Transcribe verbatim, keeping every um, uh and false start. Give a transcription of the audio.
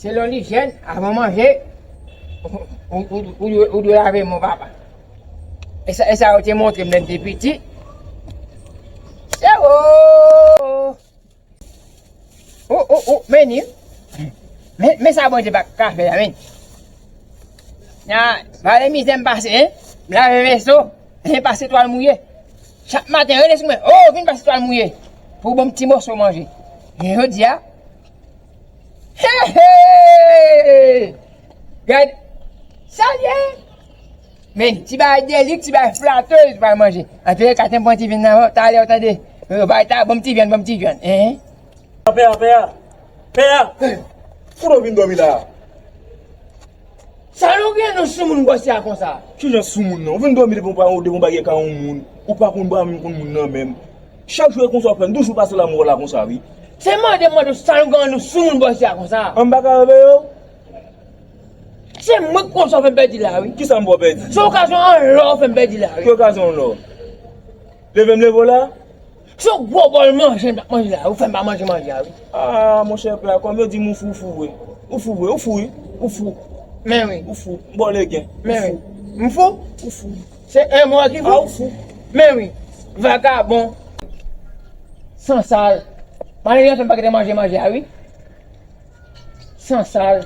Selon lijyèn, avan manje, ou, ou, ou, ou dwe, ou dwe lave men w, papa. E sa, e sa yo te montre m lè m te piti. Se o! O, o, o, men ni. Men, men sa Bondye pa ka fè la, men. Na, pale mizè m pase, en. M lave veso, en, pase twal mouye. Chak maten, rele sou mwen. O, vin pase twal mouye. Pou ban m ti moso manje. E jodi a, he, he! Gad, sa l ye? Men, ti bagay delik, ti bagay flatèz, ti bagay manje. Antre, katen pran ti vyann nan, talè, w tande. Yo, bay ta, ban m ti vyann, ban m ti vyann. Hein? Pè a, pè a, pè a, pè a. Kote w vin dòmi la? Sa nou gen nou sou moun bòs la konsa? Ki jan sou moun nan? Ou vin dòmi devan pa, devan bagay ka yon moun. Ou pa konn ba moun konn moun nan menm. Chak jou e konsa w fè, m toujou pase la mò la konsa, wi. Se mande, mande w sa nou gen nou sou moun bòs la konsa? An m pa ka reveye w? Se mwen k konsa w fè m pèdi la, wi. Kisa m ba w pèdi? Se okazyon an lò w fè m pèdi la, wi. Ki okazyon an lò? Leve m leve w la? Se yon gwo bòl manje m t ap manje la, ou fè m pa manje manje a, wi. Ah, monchè, pè a, kòm yo di m ou fou, ou fou vre. Ou fou vre, ou fou, wi. Ou fou. Men wi. Ou fou. Bòl e gen. Men wi. M fou? Ou fou. Se en mò ki fou? Ah, ou fou. Men wi. Vagabon. Sansal. Manje an fè m pa gentan manje manje a, wi. Sansal.